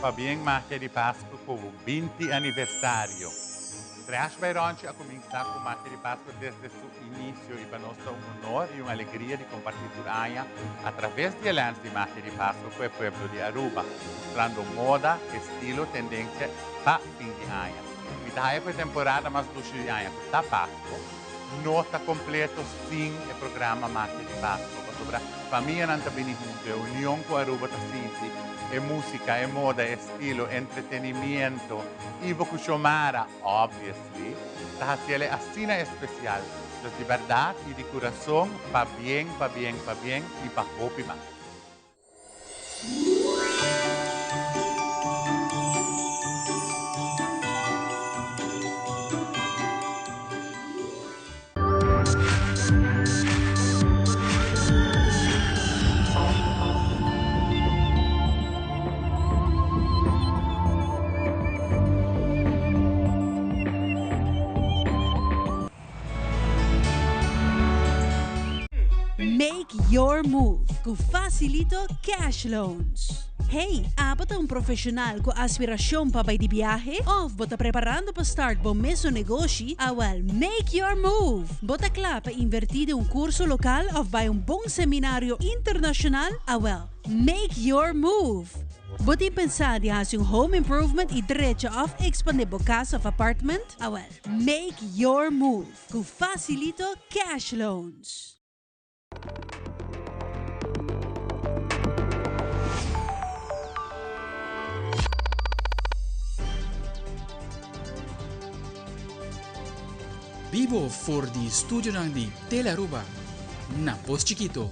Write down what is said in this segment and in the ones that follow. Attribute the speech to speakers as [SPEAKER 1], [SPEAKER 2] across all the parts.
[SPEAKER 1] Pabien Magia di Pasco cu bo 20 aniversario. Trash by Ronchi a cuminsa cu Magia di Pasco desde su inicio y pa nos ta un honor y un alegria di comparti tur aña a traves di e lens di Magia di Pasco cu e pueblo di Aruba, mustrando moda, estilo, tendencia pa fin di aña. Mi ta haya cu e temporada mas dushi di aña cu ta Pasco, no ta completo sin e programa Magia di Pasco, pasobra famianan ta bini hunto, e union cu Aruba ta sinti, e musica, e moda, e estilo, entretenimiento, Ivo cu Xiomara, obviously, ta haciele asina especial. Dus di berdad y di curason, pabien, pabien, pabien y pa hopi mas.
[SPEAKER 2] Make your move cu Facilito Cash Loans. Hey, abo ta un profesional cu aspiracion pa bay di biahe? Of bo ta preparando pa start bo mesun negoshi? Awel, make your move! Bo ta cla pa inverti den un curso local of bay un bon seminario internacional? Awel, make your move! Bo tin pensa di haci un home improvement y drecha of expande bo cas of apartment? Awel, make your move cu Facilito Cash Loans.
[SPEAKER 3] Bibo for di studionan di Telearuba na Pos Chikito.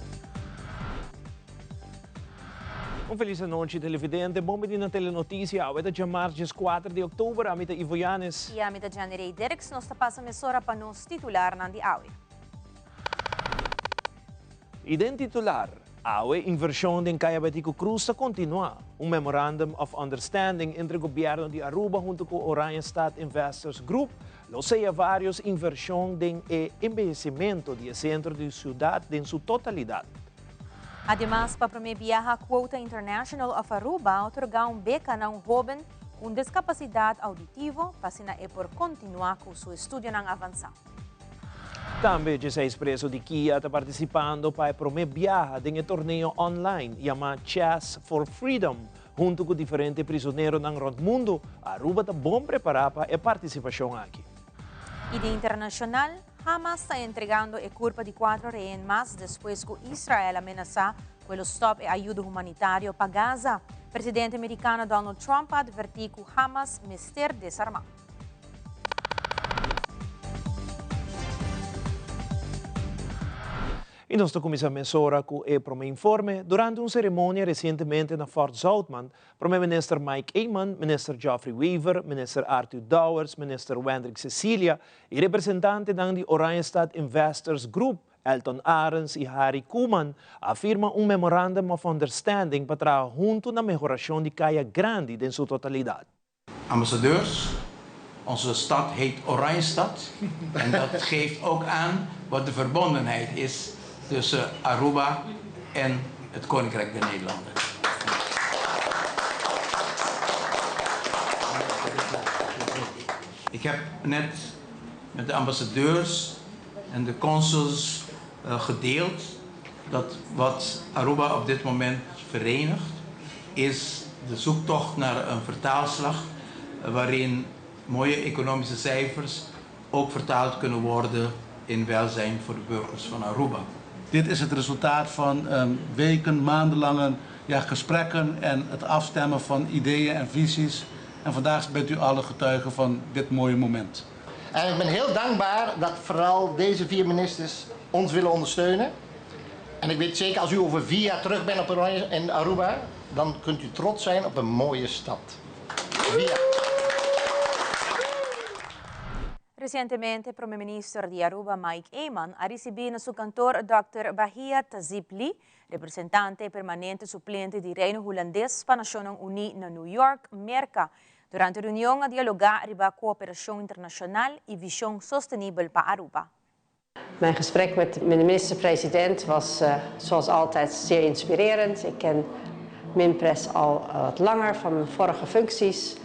[SPEAKER 4] Un felis anochi televidente, bon bini na Telenoticia. Awe ta djamars 14 di october, ami ta Ivo Yanes.
[SPEAKER 5] I ami ta Janirey Dirks, nos ta pasa mesora pa nos titularnan di awe.
[SPEAKER 4] I den titular, Awe inversion den Caya Betico Cruz ta continua. Un Memorandum of Understanding entre Gobierno di Aruba hunto cu Oranjestad Investors Group lo sella varios inversion den e embeyecimento di e centro di ciudad den su totalidad.
[SPEAKER 5] Ademas, pa prome biaha Quota International of Aruba a otorga un beca na un hoben cu un discapacidad auditivo pa asina e por continua cu su estudionan avansa.
[SPEAKER 4] Tambe 16 preso di Kia ta participando pa e prome biaha den e torneo online yama Chess for Freedom. Hunto cu diferente prisoneronan rond mundo, Aruba ta bon prepara pa e participacion aki.
[SPEAKER 5] Y di internacional, Hamas ta entregando e curpa di cuatro rehen mas despues cu Israel a menasa cu e lo stop e ayudo humanitario pa Gaza. Presidente Mericano Donald Trump a adverti cu Hamas mester desarma.
[SPEAKER 4] Y nos ta cuminsa mesora cu e prome informe. Durante un ceremonia recientemente na Fort Zoutman, Prome Minister Mike Eman, Minister Geoffrey Wever, Minister Arthur Dowers, Minister Wendrick Cecilia y representantenan di Oranjestad Investors Group, Elton Arends y Harry Koeman, a firma un Memorandum of Understanding pa traha hunto na mehoracion di Caya Grandi den su totalidad.
[SPEAKER 6] Ambassadeurs, onze stad heet Oranjestad en dat geeft ook aan wat de verbondenheid is tussen Aruba en het Koninkrijk der Nederlanden. Ik heb net met de ambassadeurs en de consuls gedeeld dat wat Aruba op dit moment verenigt is de zoektocht naar een vertaalslag waarin mooie economische cijfers ook vertaald kunnen worden in welzijn voor de burgers van Aruba.
[SPEAKER 7] Dit is het resultaat van weken, maandenlange ja, gesprekken en het afstemmen van ideeën en visies. En vandaag bent u alle getuigen van dit mooie moment.
[SPEAKER 8] En ik ben heel dankbaar dat vooral deze vier ministers ons willen ondersteunen. En ik weet zeker, als u over 4 jaar terug bent op Oranje, in Aruba, dan kunt u trots zijn op een mooie stad. Via.
[SPEAKER 5] Recientemente, Prome Minister di Aruba Mike Eman a ricibi na su kantoor Dr. Bahia Tazipli, representante permanente suplente di Reino Hulandes pa Nacionnan Uni na New York, Merca. Durante e reunion a dialoga riba cooperacion internacional y vision sostenibel pa Aruba.
[SPEAKER 9] Mijn gesprek met de minister-president was zoals altijd zeer inspirerend. Ik ken Minpres al wat langer van mijn vorige functies.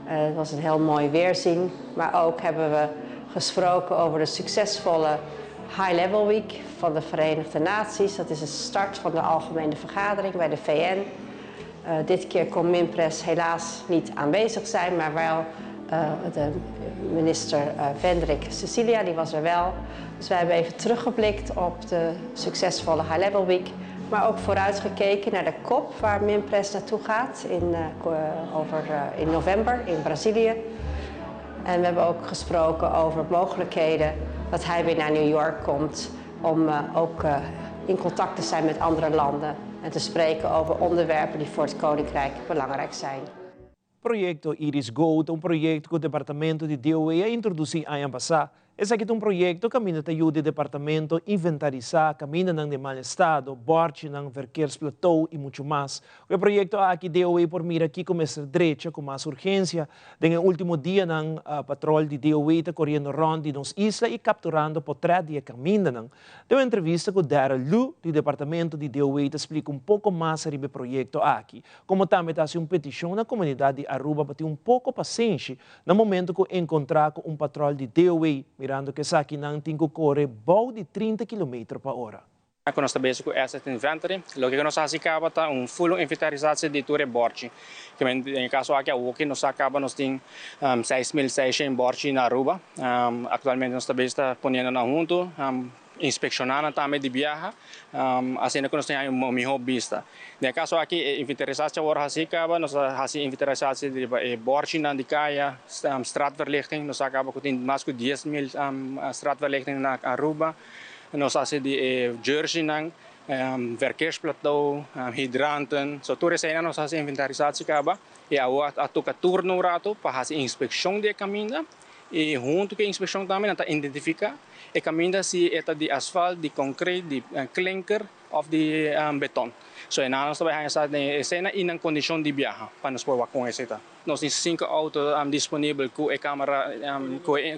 [SPEAKER 9] Het was een heel mooi weerzien. Maar ook hebben we gesproken over de succesvolle High Level Week van de Verenigde Naties. Dat is de start van de Algemene Vergadering bij de VN. Dit keer kon Minpres helaas niet aanwezig zijn, maar wel de minister Vendrik Cecilia, die was er wel. Dus wij hebben even teruggeblikt op de succesvolle High Level Week. Maar ook vooruitgekeken naar de COP waar Minpres naartoe gaat in november in Brazilië. En we hebben ook gesproken over mogelijkheden dat hij weer naar New York komt om ook in contact te zijn met andere landen en te spreken over onderwerpen die voor het Koninkrijk belangrijk zijn.
[SPEAKER 4] Proyecto Iris Go ta un proyecto cu Departamento di DOW a introduci aña pasa. Esaki ta un proyecto caminda ta yuda e departamento inventarisa camindanan den mal estado, borchinan, verkeersplateau y mucho mas. Cu e proyecto aki DOW por mira kico mester drecha cu mas urgencia. Den e ultimo dianan patrol di DOW ta coriendo rond di nos isla y capturando potret di e camindanan. Den un entrevista cu Darrell Lu di Departamento di DOW ta splica un poco mas ariba e proyecto aki, como tambe ta haci un peticion na comunidad di Aruba pa tin un poco pasenshi na momento cu encontra cu un patrol di DOW, mirando cu esakinan tin cu core bou di 30 kilometer pa ora.
[SPEAKER 10] Cu nos ta bezig cu asset inventory. Loke cu nos a haci caba ta un full inventarisatie di tur e borchi. Den e caso aki awoki nos a caba nos tin 6600 borchi na Aruba. Actualmente nos ta bezig ta poniendo nan hunto, inspecciona nan tambe di biaha, asina cu nos tin un miho bista. Den e caso aki e inventarisatie a worde haci caba, nos a haci inventarisatie riba e borchinan di caya, straatverlichting, nos a caba cu tin mas cu 10,000 straatverlichting na Aruba. Nos a haci di e jerseynan, verkeersplateau, hydranten, so tur eseinan nos a haci inventarisatie caba y awor a toca turno un rato pa haci inspeccion di e caminda y hunto cu e inspeccion tambe nan ta identifica e caminda si e ta di asfalt, di concreet, di klinker of di beton. So enan nos ta bay haya sa den e esena y nan condicion di biaha pa nos por wak con esey ta. Nos tin 5 auto disponibel cu e camera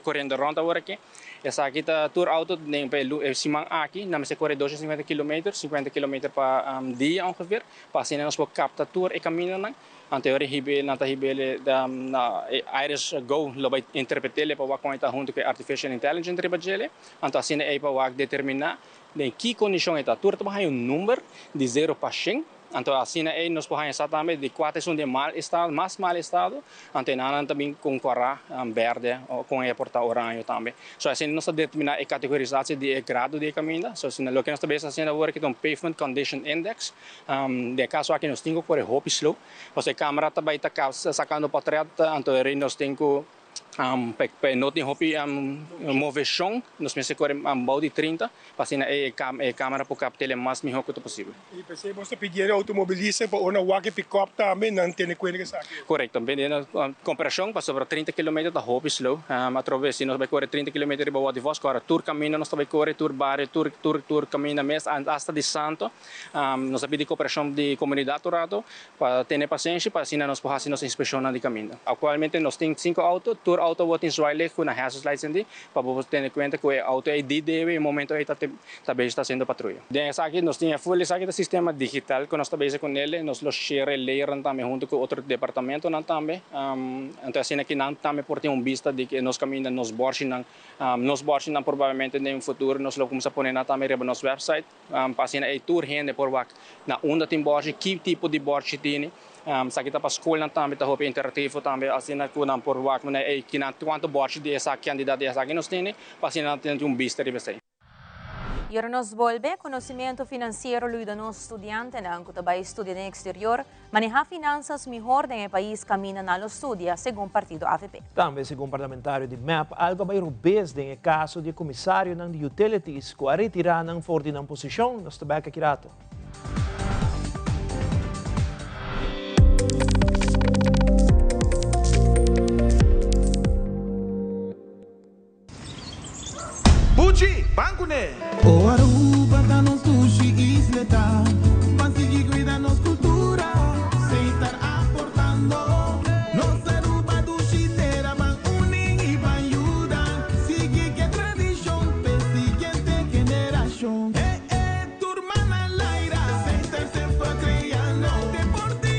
[SPEAKER 10] coriendo rond awor aki. Esaki ta tur auto den pa e siman aki nan mester core 250 kilometer, 50 kilometer pa dia ongeveer, pa asina nos por capta tur e camindanan. Anto e ora hibe nan ta hibele na e Iris Go lo bay interpretele pa wak con e ta hunto cu e Artificial Intelligence riba djele. Anto asina ey pa wak determina den ki condicion e ta. Tur ta haña un number di 0 pa 100. Anto asina ey nos por haña sa tambe di cua ta esun den mal estado, mas mal estado. Anto e nan ta bin con cora, berde o con e por ta oraño tambe. So asina nos ta determina e categorisatie di e grado di e caminda. So asina loke nos ta bezig haciendo awor aki ta un pavement condition index. Den e caso aki nos tin cu core hopi slow, pasobra e camera ta bay ta sacando portret, anto eri nos tin cu pa e no tin hopi movecion, nos mester core bou di 30 pa asina e camera por captele mas miho cu ta posibel.
[SPEAKER 11] Y p'esey bo ta pidiendo e automobilista pa ora nan wak e pick-up tambe nan tene cuenta cu esaki.
[SPEAKER 10] Corecto, pidiendo comprension pasobra 30 kilometer ta hopi slow. Atrobe si nos bay core 30 kilometer riba Wadi Vos, ora tur caminda nos ta bay core, tur bario, tur, tur, tur caminda mes, hasta di Santo. Nos a pidi cooperacion di comunidad tur rato pa tene pasenshi pa asina nos por haci nos inspeccionnan di caminda. Actualmente nos tin 5 auto, tur auto awor tin zwaailicht cu nan hazard lights endi pa bo por tene cuenta cu e auto ey di debe e momento ey ta ta bezig ta haciendo patruya. Den esaki nos tin e full esaki ta sistema digital cu nos ta bezig cu nele, nos lo share e leynan tambe hunto cu otro departamentonan tambe, anto asina ki nan tambe por tin un bista di nos caminda, nos borchinan, nos borchinan probablemente den futuro nos lo cuminsa pone nan tambe riba nos website. Pa asina ei tur hende por wak na unda tin bòrchi, ki tipo di bòrchi tini. Esaki ta pa skolnan tambe, ta hopi interactivo tambe, asina ku nan por wak manera ei kinan kuantu bòrchi di esaki, kantidat di esaki nos tini, pa asina nan tin un bista riba esei.
[SPEAKER 5] I ora nos bolbe, conocimento financiero lo yuda nos studiantenan cu ta bay studia den exterior Maneha finansas mihor den e pais caminda nan lo studia, segun partido avp.
[SPEAKER 4] Tambe segun parlamentario di mep algo a bay robes den e caso di e comisarionan di Utilities cu a retira nan for di nan posicion. Nos ta bek aki rato.
[SPEAKER 12] Buchi, ban kuné!
[SPEAKER 13] O Aruba ta nos dushi isleta, ban sigui cuida nos cultura, Setar aportando. Nos Aruba dushi tera, ban uni y ban yuda, sigui ke tradicion p'e siguiente generacion. E e tur man al aire, Setar semper creando. Deporte.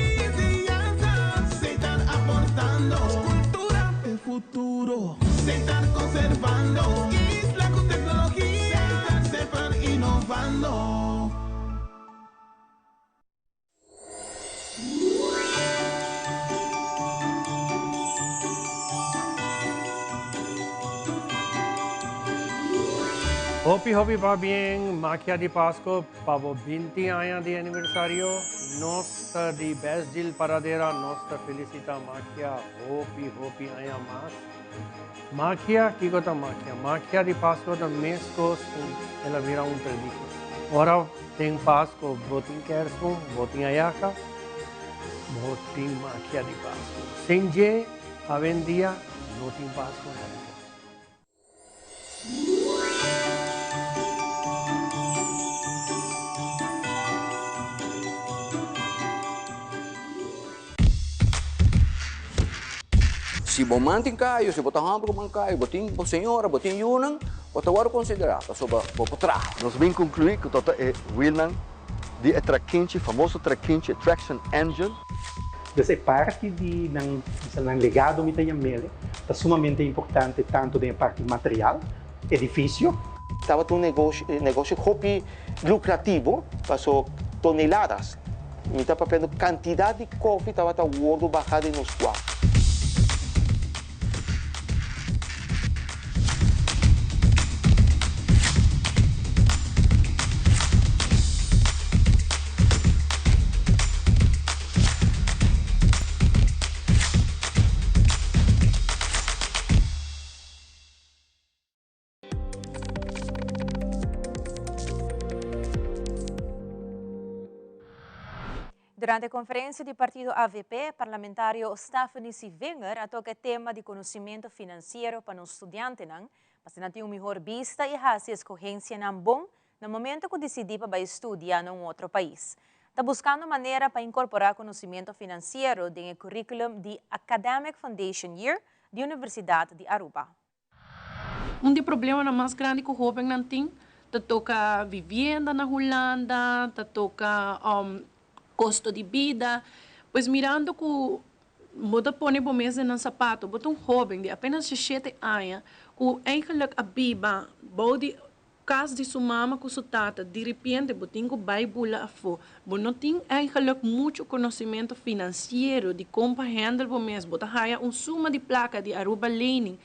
[SPEAKER 14] Hopi hopi pabien Magia di Pasco pa bo 20 aña di aniversario. Nos ta di Best Deal Paradera, nos ta felicita Magia hopi hopi aña mas. Magia, kico ta magia? Magia di Pasco ta mescos cu el a bira un tradicion. Ora tin Pasco, bo tin kerstboom, bo tin ayaca, bo tin magia di Pasco. Sin dje, awendia no tin Pasco na Aruba.
[SPEAKER 15] Si bo man tin kayo, si bo ta hòmber ku man kayo, bo tin bo señora, bo tin yunan, bo ta wòrdu konsiderá pasobra bo por traha.
[SPEAKER 16] Nos bin conclui cu ta e wielnan di e trakinchi, famoso trakinchi, e traction engine.
[SPEAKER 17] Dus e parti di nan, bisa nan legado mi ta yam'el, ta sumamente importante tanto den e parti material, edificio.
[SPEAKER 18] Tabata un negoshi, negoshi hopi lucrativo, paso toneladas, mi ta papiando cantidad di koffie tabata wordo baha den nos cua.
[SPEAKER 5] Durante conferencia di partido avp, parlamentario Stephanie Sievinger a toca e tema di conocimento financiero pa nos studiantenan, pa asina tin un mihor bista y haci escogencianan bon na momento cu dicidi pa bay studia na un otro pais. Ta buscando manera pa incorpora conocimento financiero den e curriculum di Academic Foundation Year di Universidad di Aruba.
[SPEAKER 19] Un di e problemanan mas grandi ku hóbennan tin ta toka vivienda na Hulanda, ta toka kosto di bida. Pues mirando ku bo ta pone bo mes den nan sapato, bo ta un hóben di apenas diesshete aña ku eigenlijk a biba bou di Kas di su mama ku su tata, diripiente bo tin ku bai bula afó. Bo no tin eigenlijk muchu konosementu finansiero di kon pa handle bo mes. Bo ta haya un suma di plaka di Aruba Lening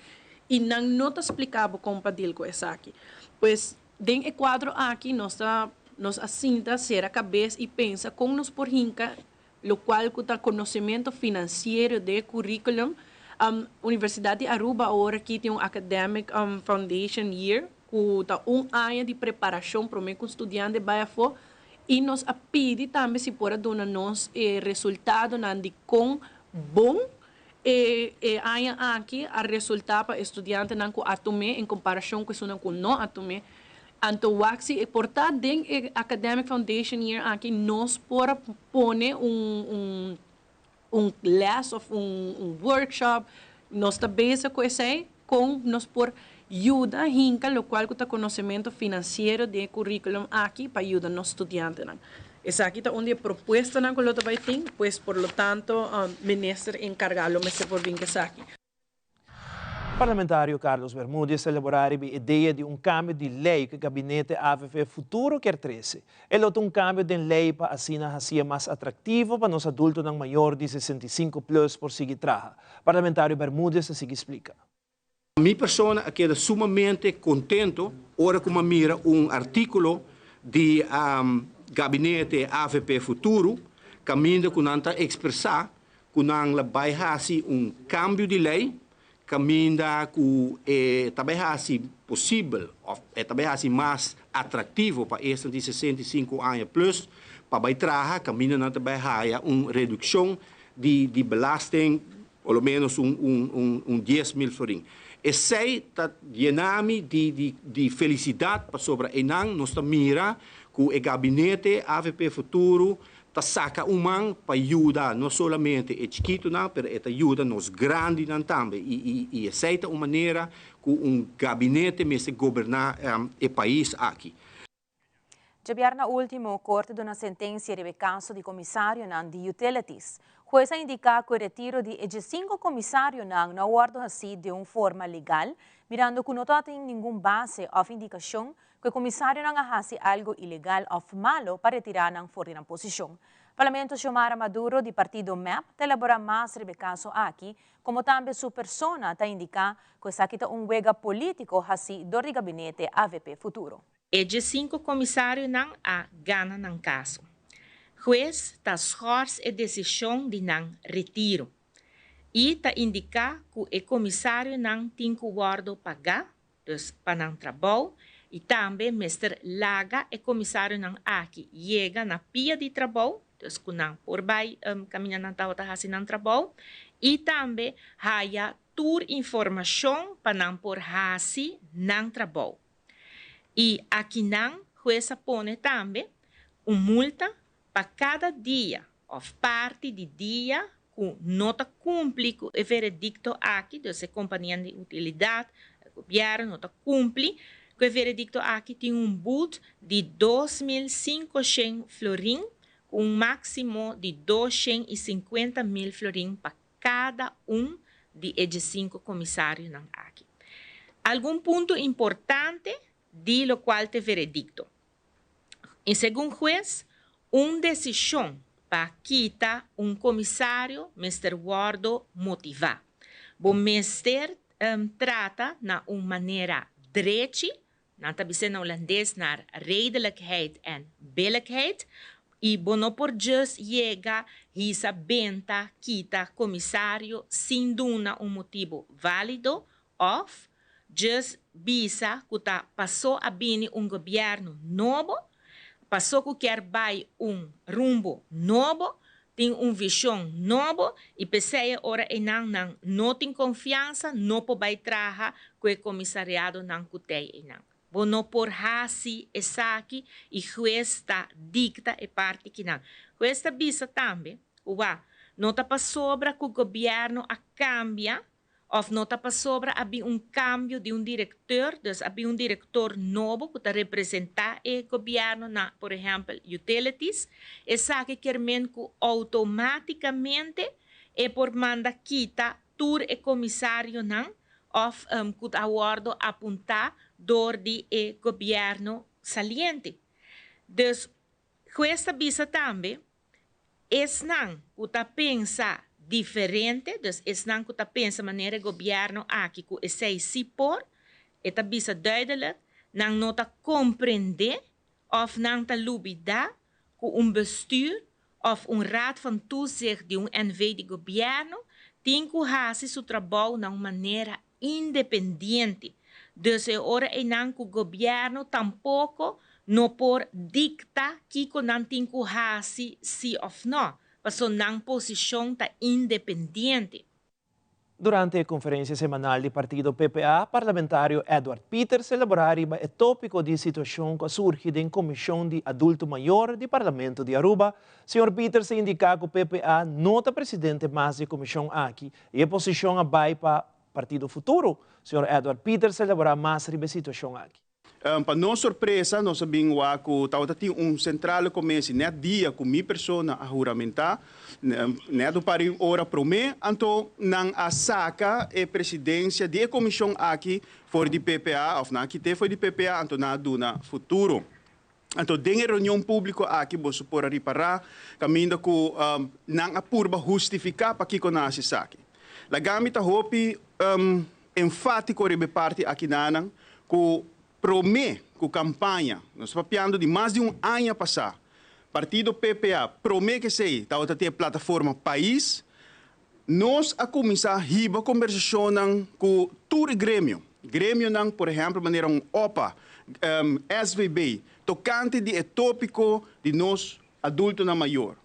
[SPEAKER 19] i nan no ta splika bo kon pa deal ku esaki. Pues den e kuadro aki nos ta nos a sinta sera kabes i pensa kon nos por hinka lokual ku ta konosementu finansiero den e curriculum. Universidat di Aruba awor aki tin un Academic Foundation Year ku ta un aña di preparashon promé ku un studiante bai afó i nos a pidi tambe si por a duna nos e resultadonan di kon bon e e aña aki a resultá pa e studiantenan ku a tum'é en komparashon ku esunnan ku no a tum'é. Anto wak si e por ta den e Academic Foundation Year aki nos por a pone un un un les of un un workshop. Nos ta bezig ku esei kon nos por yuda hinka lokual ku ta konosementu finansiero den e curriculum aki pa yuda nos studiantenan. Esaki ta un di e propuestanan ku lo ta bai tin, pues por lo tanto minister enkargá lo mester por bin ku esaki.
[SPEAKER 4] Parlamentario Carlos Bermudez ta elabora riba e idea di un cambio di ley cu e gabinete avp Futuro kier trece. E lo ta un cambio den ley pa asina haci'e mas atractivo pa nos adultonan mayor di 65 plus por sigui traha. Parlamentario Bermudez ta sigui splica.
[SPEAKER 20] Mi persona a keda sumamente contento ora cu m'a mira un articulo di gabinete avp Futuro caminda cu nan ta expresa ku nan la bai hasi un kambio di lei kaminda ku e ta bai hasi posibel òf e ta bai hasi mas atraktivo pa esnan di 65 aña plus pa bai traha kaminda nan ta bai haya un redukshon di di belasting por lo menos un un un 10,000 florin. Esei ta yena mi di di di felisidat pasobra einan nos ta mira ku e gabinete avp Futuro Ta saca un man pa yuda no solamente e chikitonan, pero e ta yuda nos grandinan tambe. Y y esey ta un manera cu un gabinete mester goberna e pais aki.
[SPEAKER 5] Djabièrnè último, Korte duna sentensia riba e kaso di komisarionan di Utilities. Hues a indiká ku e retiro di e diesinku komisarionan no a wòrdu hasí den un forma legal, mirando ku no tabatin ningun base òf indikashon ku e komisarionan a hasi algu ilegal òf malo pa retirá nan for di nan posishon. Parlamento Xiomara Maduro di partido MEP ta elabora mas riba e caso aki, como tambe su persona ta indica cu esaki ta un wega politico haci dor di gabinete avp Futuro.
[SPEAKER 21] E diesinco comisarionan a gana nan caso. Hues ta schors e decision di nan retiro y ta indica cu e comisarionan tin cu wordo paga, dus pa nan trabou, y tambe mester laga e comisarionan aki yega na pia di trabou, dus cu nan por bay caminda nan tabata haci nan trabou, y tambe haya tur informacion pa nan por haci nan trabou. Y akinan hues a pone tambe un multa pa cada dia of parti di dia cu no ta cumpli cu e veredicto aki, dus e compania di utilidad, e gobierno no ta cumpli cu e veredicto aki, tin un boet di 2500 florin cu un maximo di 250.000 florin pa cada un di e 15 comisarionan aki. Algun punto importante di locual t'e veredicto. Y segun hues, un decision pa kita un comisario mester wordo motiva. Bo mester trata na un manera drechi, nan ta bisa na Hulandes naar redelijkheid en billijkheid, y bo no por just yega hisa benta kita comisario sin duna un motibo valido of just bisa cu ta paso a bini un gobierno nobo, paso cu kier bay un rumbo nobo, tin un vision nobo y pesey ora eynan nan no tin confiansa, no por bay traha cu e comisariadonan cu tey eynan. Bo no por haci esaki y hues ta dicta e parti kinan. Hues ta bisa tambe cu wa no ta pasobra cu gobierno a cambia of no ta pasobra a bin un cambio di un directeur, dus a bin un director nobo cu ta representa e gobierno na, por ehempel, utilities, esaki kier men cu automaticamente e por manda kita tur e comisarionan of cu ta wordo apunta door di e gobierno saliente. Dus, hues ta bisa tambe, esnan cu ta pensa diferente, dus esnan cu ta pensa manera e gobierno aki cu esey si por, e ta bisa duidelijk, nan no ta comprende of nan ta lubida cu un bestuur of un raad van toezicht di un NV di gobierno tin cu haci su trabou na un manera independiente. Dus e ora eynan cu gobierno tampoco no por dicta kico nan tin cu haci si of no, paso nan posicion ta independiente.
[SPEAKER 4] Durante e conferencia semanal di partido PPA, parlamentario Eduard Pieters a elabora riba e topico di situacion cu a surgi den Comision di Adulto Mayor di Parlamento di Aruba. Señor Pieters a indica cu PPA no ta presidente mas di e comision aki y e posicion a bay pa Partido Futuro. Señor Eduard Pieters a elabora mas riba e situacion aki.
[SPEAKER 22] Pa nos sorpresa nos a bin wak ku tabata tin un sentrale komesi nèt dia ku mi persona a huramentá, nèt un par di ora promé, anto nan a saka e presidensia di e komishon aki for di PPA, òf nan a kit'é for di PPA, anto nan a duna Futuro. Anto den e reunion públiko aki boso por a ripará kaminda ku nan a purba hustifiká pakiko nan a hasi esaki. Laga mi ta hopi Enfátiko riba e parti akinanan ku promé ku kampaña, nos ta papiando di mas di un aña pasá, partido PPA promé ku esei tabata tin e plataforma Pais, nos a kuminsá hiba kombersashonnan ku tur e gremio. Gremionan, por ehèmpel manera un opa, SVB, tokante di e tópiko di nos adultonan mayor.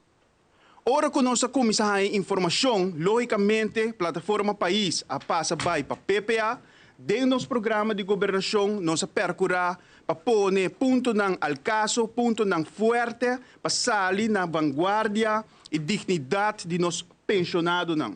[SPEAKER 22] Ora ku nos a kuminsá haña informashon, lógikamente Plataforma Pais a pasa bai pa PPA. Den nos programa di gobernashon nos a perkurá pa pone puntonan al kaso, puntonan fuerte pa sali na vanguardia i dignidat di nos penshonadonan.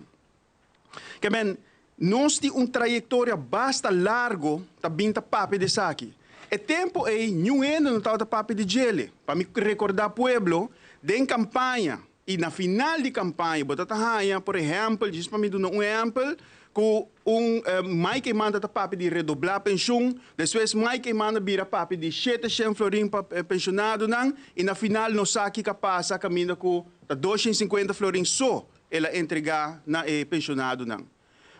[SPEAKER 22] Ke men, nos tin un trayektoria basta largo ta bin ta papia di esaki. E tempu ei niun hende no tabata papia di djele. Pa mi rekordá pueblo, den kampaña i na final di kampaña bo ta ta haña, por ehèmpel, djis pa mi duna un ehèmpel, ku un Mike Eman ta papia di redoblá penshun, despues Mike Eman a bira papia di 700 florin pa penshonadonan i na final nos sa kiko a pasa kaminda ku ta 250 florin so el a entregá na e penshonadonan.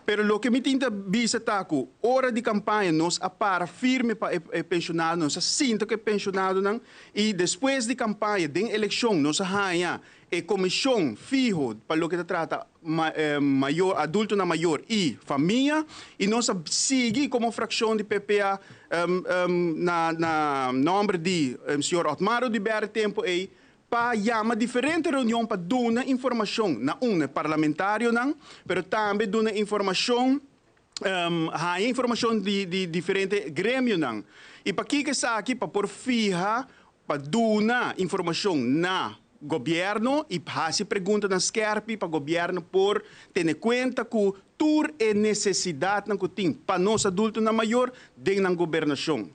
[SPEAKER 22] Pero loke mi tin ta bisa ta ku ora di kampaña nos a para firme pa e penshonadonan, nos a sinta ku e penshonadonan i despues di kampaña den elekshon nos a haña e komishon fiho pa loke ta trata mayor, adultonan mayor i famia i nos a sigui komo frakshon di PPA na na nòmber di señor Otmar Oduber e tempu ei pa yama diferente reunion pa duna informashon na un e parlamentarionan, pero tambe duna informashon, haña informashon di di diferente gremionan. I pakiko esaki? Pa por fiha, pa duna informashon na gobièrnu i hasi preguntanan skèrpi pa gobièrnu por tene kuenta ku tur e nesesidatnan ku tin pa nos adultonan mayor den nan gobernashon.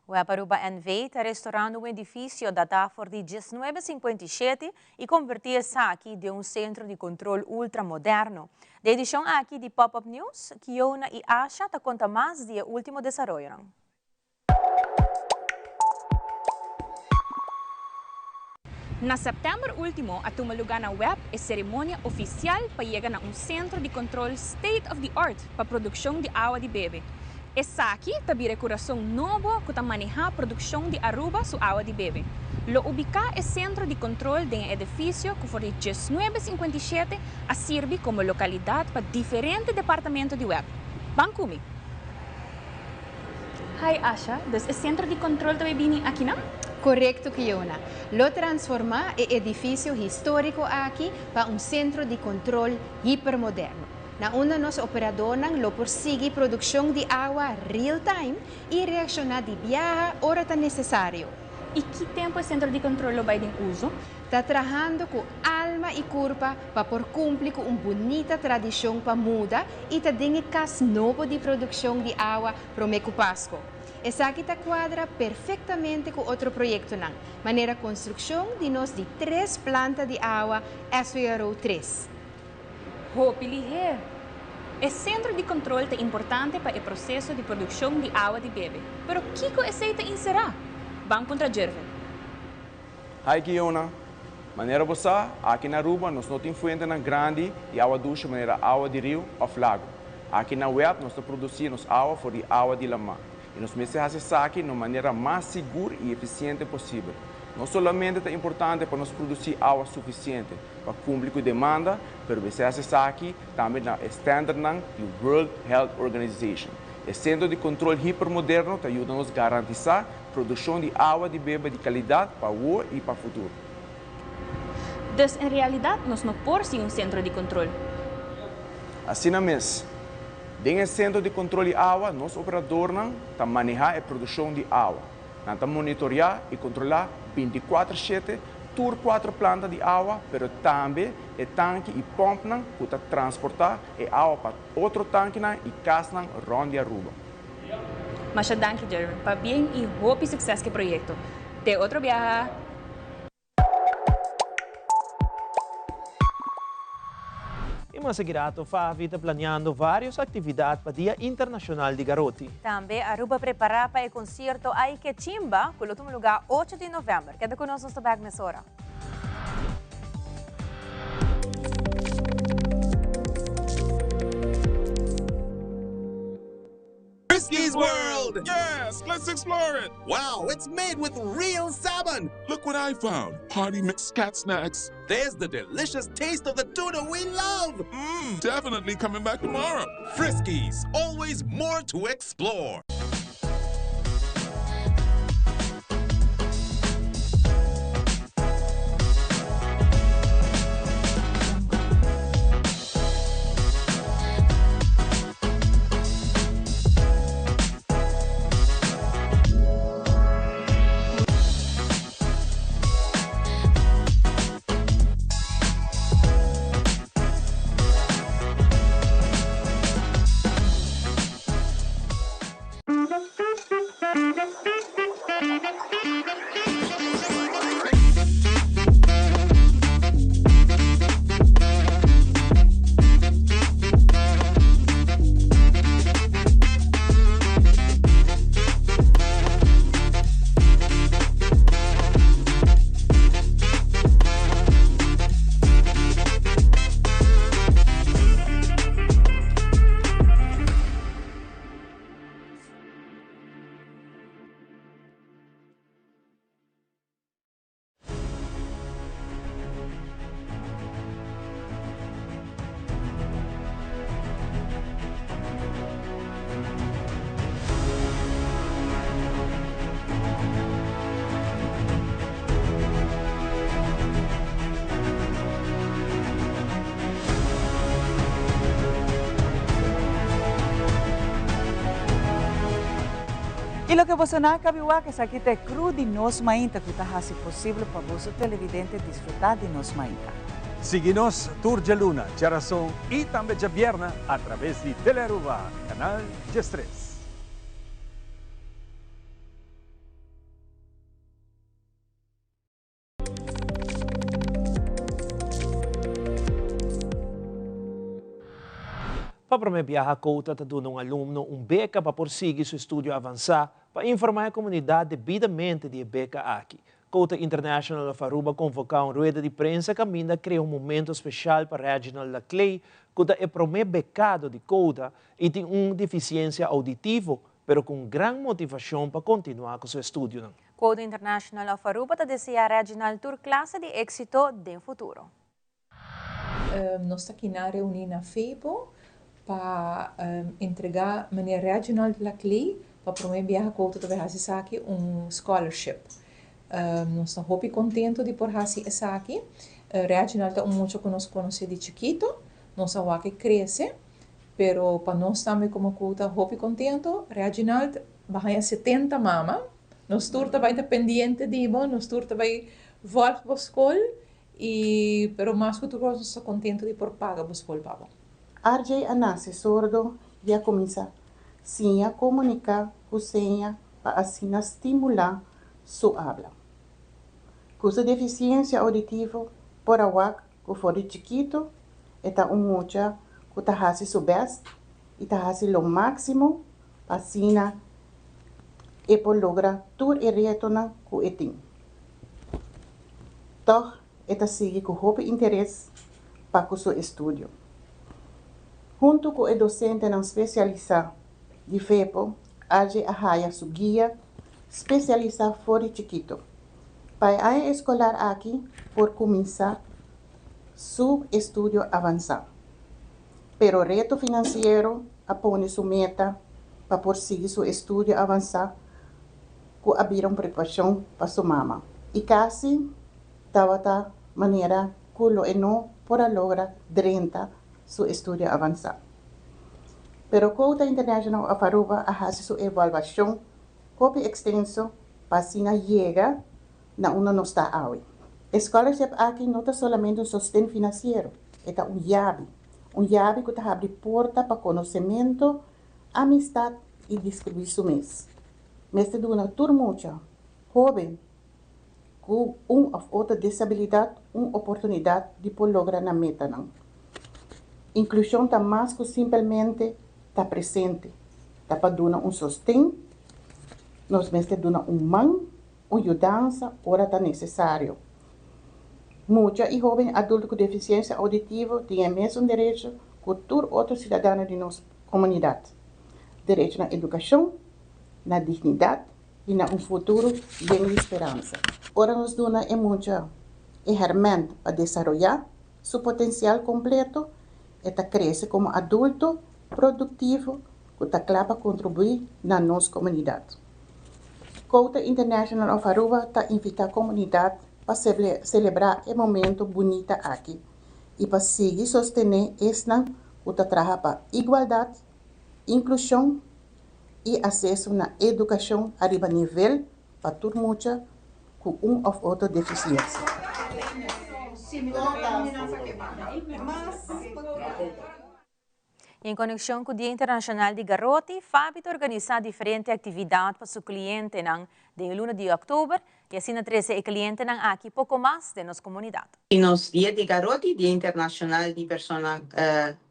[SPEAKER 5] Web Aruba NV ta restaurando un edificio datá for di 1957 y convertí esaki den un centro di control ultramoderno. Den edicion aki di Pop Up News, Kiona y Asha ta conta mas di e ultimo desaroyonan.
[SPEAKER 1] Na sèptèmber último a tuma lugá na web e seremonia ofisial pa yega na un sentro di kontrol state of the art pa produkshon di awa di bebe. Esaki ta bira e kurason nobo ku ta manehá produkshon di Aruba su awa di bebe. Lo ubiká e sentro di kontrol den e edifisio ku for di 1957 a sirbi komo lokalidat pa diferente departamento di web. Ban ku mi! Hi Asha, dus e sentro di kontrol ta bay bini akinan?
[SPEAKER 2] Korekto Kiona. Lo transformá e edifisio históriko aki pa un sentro di kontrol hipermoderno, na unda nos operadornan lo por sigui produkshon di awa real time i reakshoná di biaha ora ta nesesario.
[SPEAKER 1] I ki tempu e sentro di kontrol lo bai den uso?
[SPEAKER 2] Ta trahando ku alma i kurpa pa por kumpli ku un bunita tradishon pa muda i ta den e kas nobo di produkshon di awa promé ku Pasko. Esaki ta kuadra perfektamente ku otro proyektonan, manera konstrukshon di nos di tres planta di awa SWRO 3.
[SPEAKER 1] Hopi lihé! E sentro di kontrol ta importante pa e proseso di produkshon di awa di bebe. Pero kiko esei ta inserá? Ban puntra Jervin.
[SPEAKER 23] Hi Kiona. Manera bo sa, aki na Aruba nos no tin fuentenan grandi di awa dushi manera awa di riu of lago. Aki na web nos ta produci nos awa for di awa di lama y nos mester haci esaki na un manera mas sigur y eficiente posibel. No solamente ta importante pa nos produci awa suficiente pa cumpli cu demanda, pero mester haci esaki tambe na e standardnan di World Health Organization. E centro di control hipermoderno ta yuda nos garantisa Produccion di awa di bebe di calidad pa awor y pa futuro.
[SPEAKER 1] Dus en realidad nos no por sin un centro di control.
[SPEAKER 23] Asina mes, den e centro di control di awa nos operadornan ta maneha e produccion di awa. Nan ta monitorea y controla 24 shete tur cuatro planta di awa pero tambe e tanki y pompnan cu ta transporta e awa pa otro tankinan y casnan rond di Aruba.
[SPEAKER 1] Masha danki Jerwin, pabien y hopi succes cu e proyecto. Te otro biaha!
[SPEAKER 4] Y mas grato, Favi ta planeando varios actividad pa Dia Internacional di Garoti.
[SPEAKER 5] Tambe Aruba prepara pa e concierto Ay Que Chimba, cu lo tuma lugar 8 di november. Keda cu nos, nos ta back mesora.
[SPEAKER 12] Friskies World! Yes, let's explore it! Wow, it's made with real salmon! Look what I found! Party mix cat snacks. There's the delicious taste of the tuna we love! Mmm, definitely coming back tomorrow. Friskies, always more to explore.
[SPEAKER 3] Y loke boso no a caba di wak, esaki ta e crew di Nos Mainta cu ta haci posibel pa boso televidente disfruta di Nos Mainta.
[SPEAKER 6] Sigui nos tur djaluna, djarason y tambe djabierna a traves di Telearuba, Canal 13.
[SPEAKER 4] Pa promé biaha Kouta ta duna un alumno un beka pa por sigui su estudio avansá pa informá e komunidat debidamente di e beka aki. Kouta International of Aruba konvoká un rueda di prensa kaminda krea un momento speshal pa Reginald Laclay ku ta e promé bekado di Kouta i tin un defisiensia ouditivo pero ku un gran motivashon pa kontinuá ku su estudionan.
[SPEAKER 5] Quota International of Aruba ta desea Reginald tur clase di exito den futuro.
[SPEAKER 7] Nos ta kina reuni na FEBO pa entrega meneer Reginald Laclay pa prome biaha Quota ta bay haci esaki un scholarship. Nos ta hopi contento di por haci esaki. Reginald ta un mucha cu nos conoce di chikito, nos a wak e crece, pero pa nos tambe como Quota hopi contento. Reginald ba haya 70 mama. Nos tur ta bai ta pendiente di bo, nos tur ta bai volg bo skol y pero mas ku tur kos nos ta kontento di por paga bo skol pa bo.
[SPEAKER 24] RJ a nase sordo y a kuminsá siña komuniká ku seña pa asina stimulá su abla. Ku su defisiensia ouditivo por a wak ku for di chikitu e ta un mucha ku ta hasi su bèst y ta hasi lo máksimo pa asina e por logra tur e retonan ku e tin. Tòg e ta sigui ku hopi interes pa ku su estudio. Huntu ku e dosentenan spesialisá di FEPO, RJ a haya su guia spesialisá for di chikito. Pa e aña eskolar aki por kuminsá su estudio avansá. Pero reto finansiero a pone su meta pa por sigui su estudio avansá ku a bira un preokupashon pa su mama. I kasi tabata manera ku lo e no por a logra drenta su estudio avansá. Pero Quota International of Aruba a hasi su evaluashon hopi ekstenso pa asina yega na unda nos ta awe. E scholarship aki no ta solamente un sosten finansiero, e ta un yabi. Un yabi ku ta habri porta pa konosementu, amistat i deskribí su mes. Mester duna tur mucha, hóben, ku un òf otro desabilidat un oportunidat di por logra nan metanan. Inklushon ta mas ku simpelmente ta presente, ta pa duna un sosten, nos mester duna un man, un yudansa ora ta nesesario. Mucha i hóben adulto ku defisiensia ouditivo tin e mesun derecho ku tur otro siudadano di nos komunidat, derecho na edukashon, na dignidat i na un futuro yen di speransa. Ora nos duna e mucha e hèrmènt pa desaroyá su potensial kompleto, e ta krese komo adulto produktivo ku ta kla pa kontribuí na nos komunidat. Quota International of Aruba ta invitá komunidat pa selebrá e momento bunita aki i pa sigui sostené esnan ku ta traha pa igualdat, inklushon i aseso na edukashon ariba nivel pa tur mucha ku un òf otro defisiensia.
[SPEAKER 5] Y en conexion cu Dia Internacional di Garoti, Fabi ta organisa diferente actividad pa su clientenan den e luna di october y asina trece e clientenan aki poco mas den nos comunidad.
[SPEAKER 25] Y nos Dia di Garoti, Dia Internacional di Persona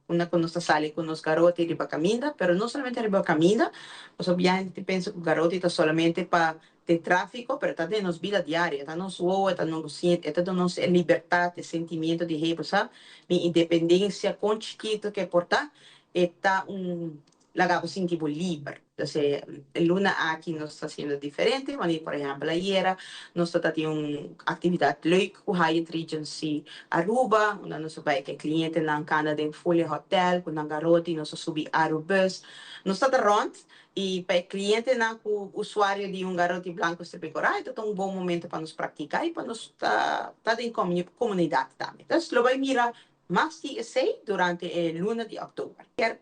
[SPEAKER 25] unda cu nos ta sali cu nos garoti riba caminda, pero no solamente riba caminda, pasobra ya hende ta pensa cu garoti ta solamente pa den tráfiko, pero ta den nos bida diario, e ta nos wowo, e ta nos e ta duna nos e libertat, e sentimiento di hey bo sa, mi independencia kon chikito ke por ta, e ta un laga bo sinti bo liber. Entonces e luna aki nos ta haciendo diferente, wanneer por ehempel ayera nos ta tatin un actividad leuk ku Hyatt Regency Aruba, unda nos a bai ku e clientenan kanda den Folia Hotel ku nan garoti, nos a subi Arubus, nos ta ta rond I pa e klientenan ku usuario di un garoti blanku strepi korá, e ta ta un bon momento pa nos praktiká i pa nos ta ta den komunidat tambe. Entonces lo bai mira mas di esei durante e luna di òktober. Kier.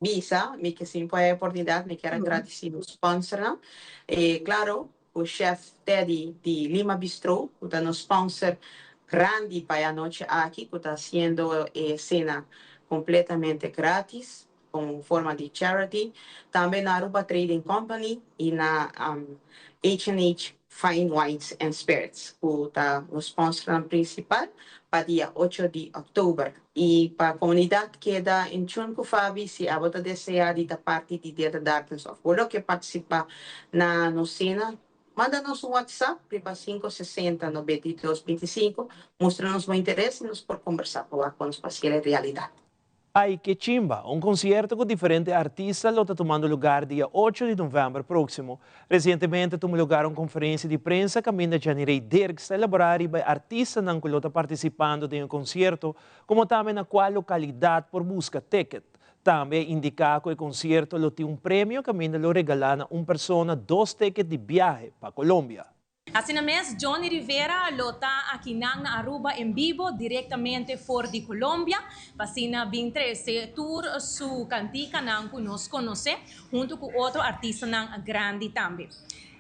[SPEAKER 25] bisa, mi ke sin por e oportunidat mi kier a gradisí nos sponsornan. E klaro ku Chef Teddy di Lima Bistro ku ta nos sponsor grandi pa e anochi aki ku ta hasiendo e sena kompletamente gratis komo un forma di charity. Tambe na Aruba Trading Company i na H&H Fine Wines and Spirits ku ta nos sponsornan prinsipal pa dia ocho di òktober. I pa komunidat keda in tune ku Fabi si abo ta deseá di ta parti di Dia de Darkness òf bo lo ke partisipá na nos sena, manda nos un WhatsApp riba 560 92 25, mustra nos bo interes i nos por kombersá pa wak kon nos por hasiel realidat.
[SPEAKER 4] Ay Que Chimba, un concierto cu diferente artista lo ta tumando lugar dia ocho di november proximo. Recientemente a tuma lugar un conferencia di prensa caminda Janirey Dirks ta elabora riba e artistanan cu lo ta participando den e concierto como tambe na cual localidad por busca ticket. Tambe a indica cu e concierto lo tin un premio caminda lo regala na un persona dos ticket di biahe pa Colombia.
[SPEAKER 1] Asina mes, Johnny Rivera lo ta akinan na Aruba en bibo directamente for di Colombia pa asina bin trece tur su canticanan cu nos conoce hunto cu otro artistanan grandi tambe.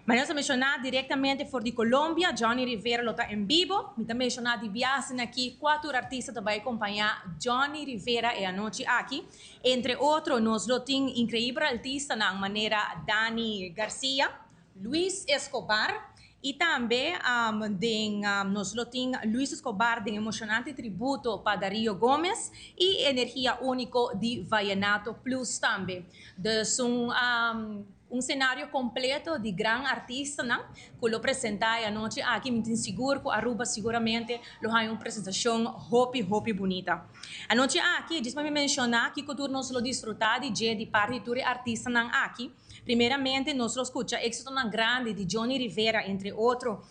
[SPEAKER 1] Manera nos a menciona directamente for di Colombia, Johnny Rivera lo ta en bibo. Mi ta menciona di bia asina aki cua tur artista ta bay acompaña Johnny Rivera e anochi aki. Entre otro nos lo tin increibel artistanan manera Dani Garcia, Luis Escobar y tambe den nos lo tin Luis Escobar den emocionante tributo pa Dario Gomez y energia unico di Vallenato Plus tambe. Dus un un scenario completo di gran artistanan cu lo presenta e anochi aki. Mi tin sigur cu Aruba siguramente lo haya un presentacion hopi hopi bunita. Anochi aki, djis pa mi menciona kico tur nos lo disfruta di dje di parti di tur e artistanan aki. Primeramente nos lo scucha exitonan grandi di Johnny Rivera, entre otro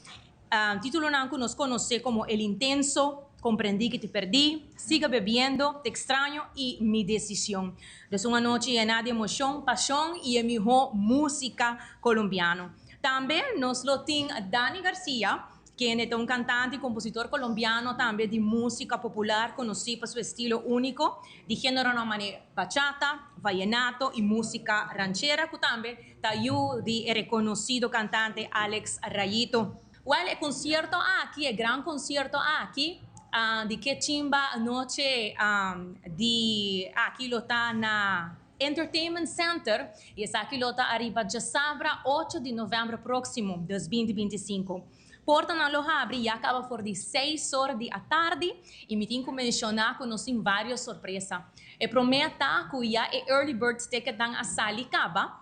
[SPEAKER 1] titulonan cu nos conoce como El Intenso, Comprendí que te perdí, Siga bebiendo, Te extraño y Mi decisión. Dus un anochi yena di emocion, pasion y e miho musica colombiano. Tambe nos lo tin Dani Garcia, Kende ta un kantante i kompositor kolombiano tambe di músika popular konosí pa su estilo úniko di géneronan manera bachata, vallenato i músika ranchera ku tambe ta yu di e rekonosido kantante Alex Rayito. Wèl e konsierto aki, e gran konsierto aki di Ke Chimba Noche di aki lo ta na Entertainment Center y esaki lo ta ariba djasabra ocho di november proximo, dos binti binti sinku. Portanan lo habri ya caba for di seis or di atardi y mi tin cu menciona cu nos tin varios sorpresa. E prome ta cu ya e early bird ticketnan a sali caba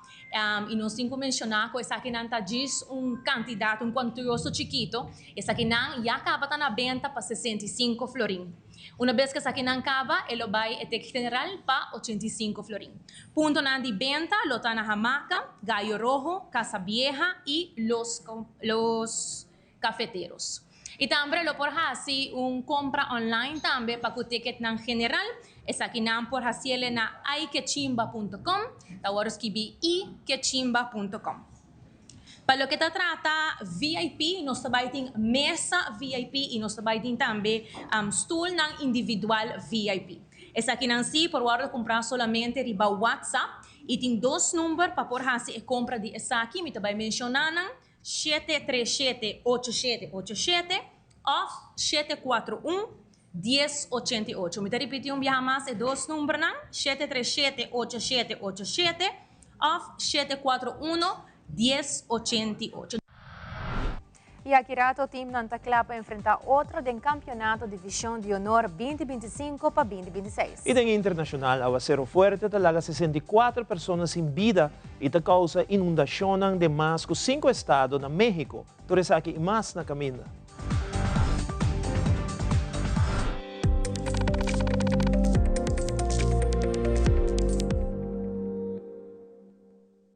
[SPEAKER 1] y nos tin cu menciona cu esakinan ta djis un cantidad, un cuantioso chikito. Esakinan ya caba ta na benta pa 65 florin. Una bes ku esakinan kaba, e lo bai e tek general pa 85 florin. Puntonan di benta lo ta na Hamaca, Gallo Rojo, Casa Vieja i Los Los Cafeteros. I tambre lo por hasi un kompra online tambe pa ku tiketnan general. Esakinan por hasiele na aikechimba punto com, ta wòrdu skibí ikechimba punto com. Pa loke ta trata VIP, nos ta bai tin mesa VIP i nos ta bai tin tambe stulnan individual VIP. Esakinan sí por wòrdu kumprá solamente riba WhatsApp i tin dos number pa por hasi e kompra di esaki, mi ta bai menshoná nan, 737 8787 òf 741 1088. Mi ta ripití un biaha mas e dos numbernan, 737 8787 òf 741 1088.
[SPEAKER 5] I aki rato teamnan ta kla pa enfrentá otro den kampionato Divishon di Honor 2025 pa 2026.
[SPEAKER 4] I den internashonal, awasero fuerte ta laga 64 persona sin bida i ta kousa inundashonnan den mas ku sinku estado na México. Tur esaki i mas na kaminda.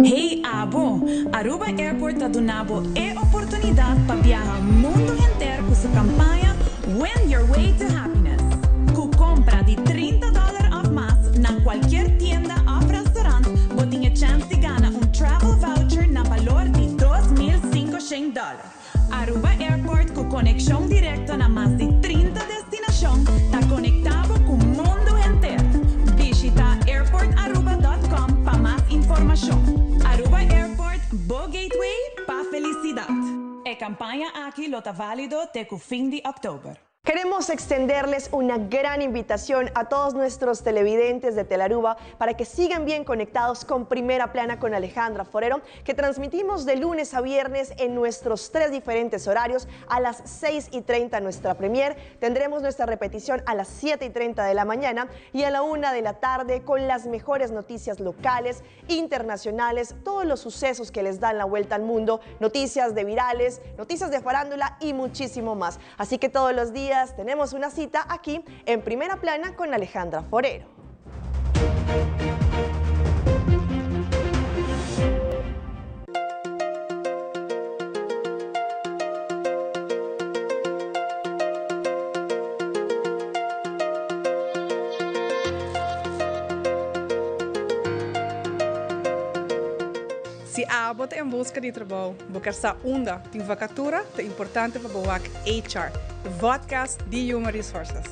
[SPEAKER 8] Hey abo! Aruba Airport ta duna bo e oportunidad pa biaha mundo henter cu su campaña Win Your Way to Happiness. Cu compra di 30 dollar of mas na cualkier tienda of restaurant bo tin e chance di gana un travel voucher na balor di 2500 dollar. Aruba Airport cu conexion directo na mas di 30 destinacion ta conecta bo cu mundo henter. Bishita airportaruba dot. Bo gateway pa felicidad. E campaña aki lo ta valido te cu fin di october.
[SPEAKER 9] Queremos extenderles una gran invitación a todos nuestros televidentes de Telaruba para que sigan bien conectados con Primera Plana con Alejandra Forero, que transmitimos de lunes a viernes en nuestros tres diferentes horarios. A las 6 y 30 nuestra premier, tendremos nuestra repetición a las 7 y 30 de la mañana y a la 1 de la tarde con las mejores noticias locales, internacionales, todos los sucesos que les dan la vuelta al mundo, noticias de virales, noticias de farándula y muchísimo más. Así que todos los días tenemos una cita aquí en Primera Plana con Alejandra Forero.
[SPEAKER 10] Si abo ta en busca di trabou, bo kier sa unda tin vacatura, ta importante pa bo wak HR, e vodcast di Human Resources.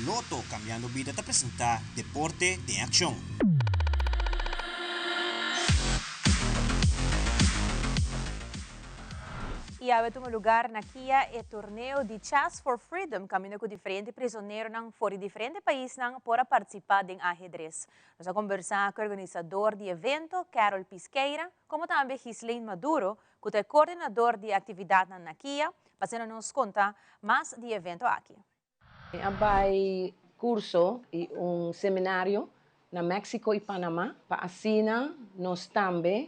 [SPEAKER 11] Lotto Cambiando Bida ta presenta Deporte den Accion.
[SPEAKER 5] Y awe tuma lugar na Kia e torneo di Chess for Freedom caminda cu diferente prisoneronan for di diferente paisnan por a participa den ahedrez. Nos a conversa cu e organisador di evento, Carol Pisqueira, como tambe Ghislaine Maduro, cu ta e coordinador di e actividadnan na Kia, pa asina nos conta mas di e evento aki.
[SPEAKER 13] Mi a bai curso y un seminario na Mexico y Panama pa asina nos tambe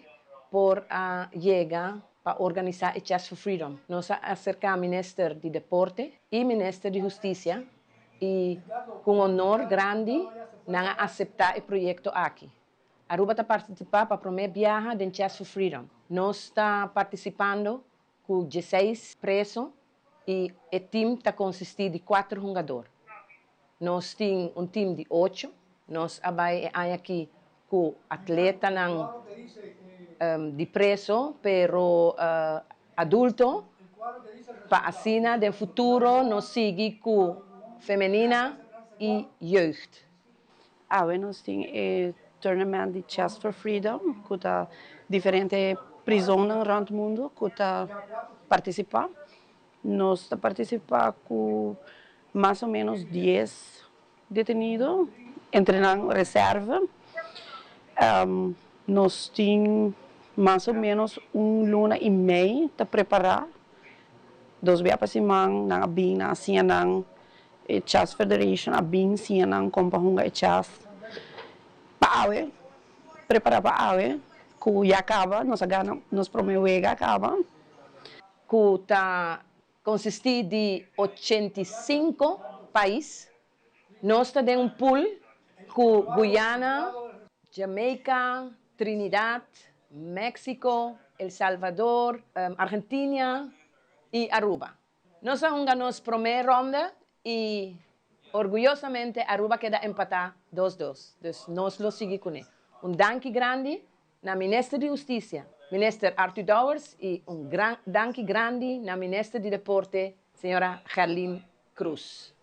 [SPEAKER 13] por a yega pa organisa e Chess for Freedom. Nos a acerca Minister di Deporte y Minister di Husticia y cu un honor grandi nan a acepta e proyecto aki. Aruba ta participa pa prome biaha den Chess for Freedom. Nos ta participando cu dieseis preso y e team ta consisti di cuater hungador. Nos tin un team di ocho. Nos a bay e aña aki cu atletanan di preso pero adulto pa asina den futuro nos sigui cu femenina y jeugd.
[SPEAKER 14] Awe nos tin e tournament di Chess for Freedom ku ta diferente prizonnan rònt mundu ku ta partisipá. Nos ta partisipá ku mas o ménos dies detenido, entre nan reserve. Nos tin mas o ménos un luna i mei ta prepará. Dos bia pa siman nan a bin, nan a siña nan E Chess Federation a bin siña nan kon pa hunga e chess pa awe, prepara pa awe ku ya kaba, nos a gana nos prome wega a kaba.
[SPEAKER 13] Ku ta konsistí di 85 pais. Nos ta den un pool ku Guyana, Jamaica, Trinidad, Mexico, El Salvador, Argentina i Aruba. Nos a hunga nos prome ronda y orguyosamente Aruba keda empata dos dos. Dus nos lo sigui cune. Un danki grandi na Minister di Husticia, Minister Arthur Dowers y un gran danki grandi na Minister di Deporte, Señora Gerlien Croes.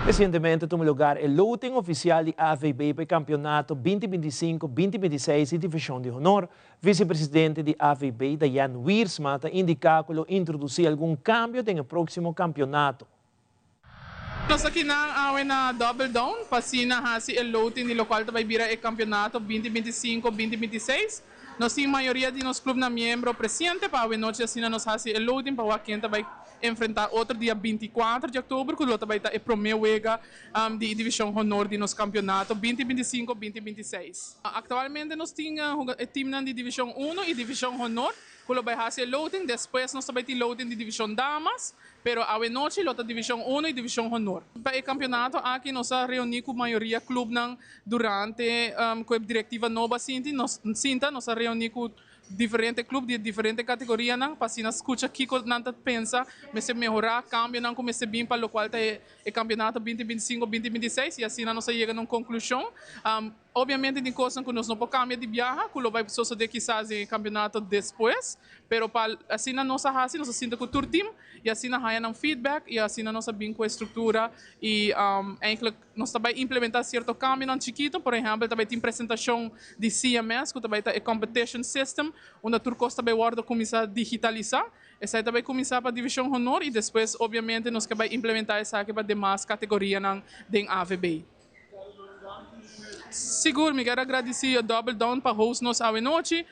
[SPEAKER 4] Resientemente a tuma lugar e loting ofisial di AVB pa e kampeonato binti binti i sinku, binti binti i seis di Divishon di Honor. Visepresidente di AVB, Diane Wiersma, ta indiká ku lo introdusí algun kambio den e próksimo kampeonato.
[SPEAKER 26] Nos aki nan awe na Double Down pa asina hasi e loting di lokual ta bai bira e kampeonato binti binti i sinku, binti binti i seis. Nos tin mayoria di nos clubnan miembro presente pa awe nochi asina nos hasi e loting pa wak ken ta bai. enfrentá otro dia 24 di òktober ku lo ta bai ta e promé wega di Divishon Honor di nos kampeonato 2025, 2026. Aktualmente nos tin e timnan di Divishon Uno i Divishon Honor ku lo bai hasi e loting. Despues nos ta bai tin loting di Divishon Damas, pero awe nochi lo ta Divishon Uno i Divishon Honor. Pa e kampeonato aki nos a reuní ku mayoria klubnan durante ku e direktiva nobo a sinti nos sinta. Nos a reuní ku diferente club di e diferente categorianan pa asina scucha kico nan ta pensa mester mehora, cambionan cu mester bin pa locual ta e campeonato binti binti sinku, binti binti seis y asina nos a yega na un conclusion. Obviamente tin cosnan cu nos no por cambia di biaha cu lo bay sosode kisas den e campeonato despues, pero pa asina nos a haci, nos a sinta cu tur team y asina haya nan feedback y asina nos a bin cu e structura y eigenlijk Nos ta bai implementá sierto kambionan chikitu, por ehèmpel ta bai tin presentashon di CMS ku ta bai ta e competition system unda tur kos ta bai wòrdu kuminsá digitalisá. Esei ta bai kuminsá pa Divishon Honor i despues obviamente nos ke bai implementá esaki pa demas kategorianan den AVB. Sigur mi kier a gradisí Double Down pa host nos awe nochi,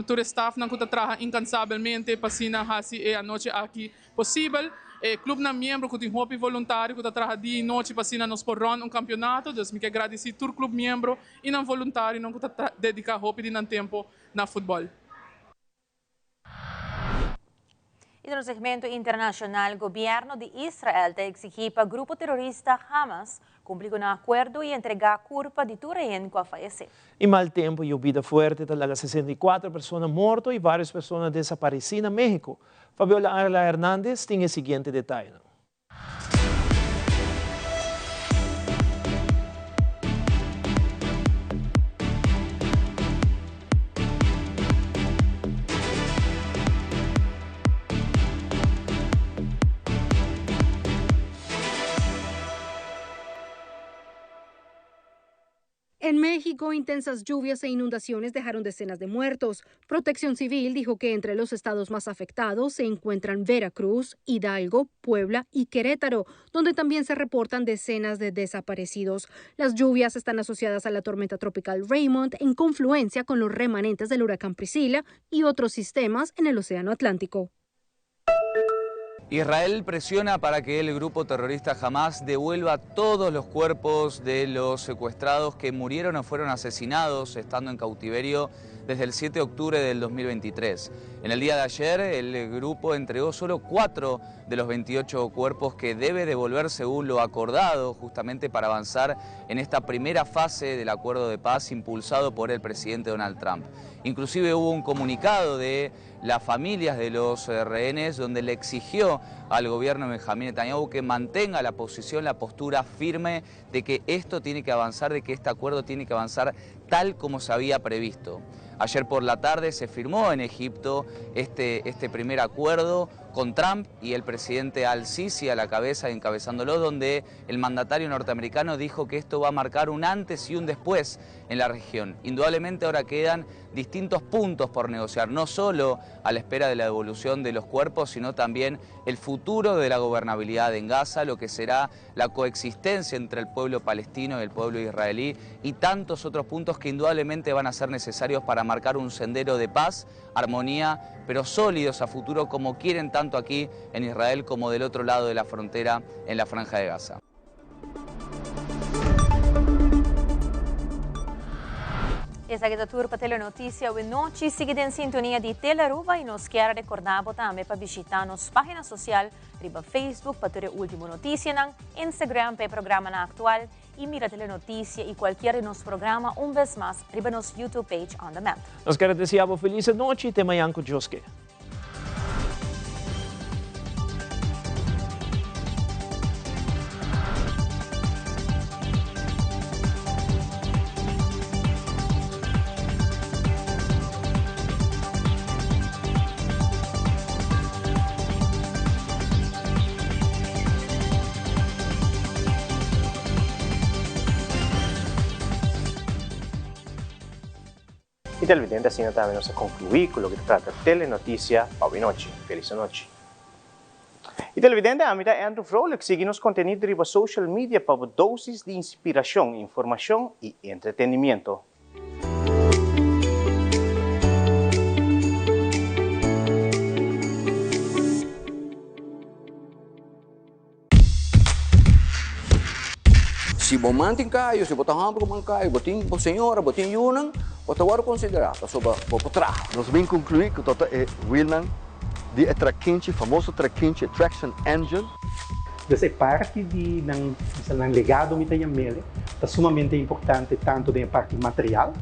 [SPEAKER 26] tur e stafnan ku ta traha inkansabelmente pa asina hasi e anochi aki Posibel, e clubnan miembro cu tin hopi voluntario cu ta traha dia y nochi pa asina nos por run un campeonato. Dus mi ke gradici tur club miembro y nan voluntarionan cu ta dedica hopi di nan tempo na futbol.
[SPEAKER 5] Y den un segmento internacional, gobierno di Israel ta exigi pa grupo terorista Hamas Cumpli cu nan acuerdo y entrega curpa di tur rehen cu a fayece.
[SPEAKER 4] E mal tempo y yobida fuerte ta laga 64 persona morto y varios persona desapareci na Mexico. Fabiola Angela Hernandez tin e siguiente detayenan.
[SPEAKER 15] En México, intensas lluvias e inundaciones dejaron decenas de muertos. Protección Civil dijo que entre los estados más afectados se encuentran Veracruz, Hidalgo, Puebla y Querétaro, donde también se reportan decenas de desaparecidos. Las lluvias están asociadas a la tormenta tropical Raymond en confluencia con los remanentes del huracán Priscila y otros sistemas en el Océano Atlántico.
[SPEAKER 16] Israel presiona para que el grupo terrorista Hamas devuelva todos los cuerpos de los secuestrados que murieron o fueron asesinados estando en cautiverio desde el 7 de octubre del 2023. En el día de ayer, el grupo entregó solo 4 de los 28 cuerpos que debe devolver según lo acordado, justamente para avanzar en esta primera fase del acuerdo de paz impulsado por el presidente Donald Trump. Inclusive hubo un comunicado de las familias de los eh, rehenes donde le exigió al gobierno de Benjamín Netanyahu que mantenga la posición, la postura firme de que esto tiene que avanzar, de que este acuerdo tiene que avanzar tal como se había previsto. Ayer por la tarde se firmó en Egipto este, este primer acuerdo con Trump y el presidente Al-Sisi a la cabeza, encabezándolo, donde el mandatario norteamericano dijo que esto va a marcar un antes y un después en la región. Indudablemente ahora quedan distintos puntos por negociar, no solo a la espera de la devolución de los cuerpos, sino también el futuro de la gobernabilidad en Gaza, lo que será la coexistencia entre el pueblo palestino y el pueblo israelí y tantos otros puntos que indudablemente van a ser necesarios para marcar un sendero de paz, armonía, pero sólidos a futuro como quieren tanto aquí en Israel como del otro lado de la frontera en la Franja de Gaza.
[SPEAKER 5] Esaki ta tur pa Telenoticia awe nochi. Sigui den sintonia di Telearuba y nos kier a recorda bo tambe pa bishita nos pagina social riba Facebook pa tur e ultimo noticianan, Instagram pa e programanan actual y mira Telenoticia y cualkier di nos programa un bes mas riba nos YouTube page on demand.
[SPEAKER 4] Nos kier a desea bo feliz anochi y te mañan cu Dios ke.
[SPEAKER 23] Y televidente asina tambe nos a conclui cu loke ta trata Telenoticia pa awe nochi. Feliz anochi. Y televidente ami ta Andrew Vrolijk sigui nos contenido riba social media pa bo dosis di inspiracion, informacion y entretenimiento.
[SPEAKER 17] Bo man tin kayo, si bo ta hòmber ku man kayo, bo tin bo señora, bo tin yunan, bo ta wòrdu konsiderá pasobra bo por traha.
[SPEAKER 18] Nos bin konkluí ku ta e wielnan di e trakinchi, famoso trakinchi, e traction engine.
[SPEAKER 19] Dus e parti di nan, bisa nan legado mi ta yam'ele, ta sumamente importante tanto den e parti material.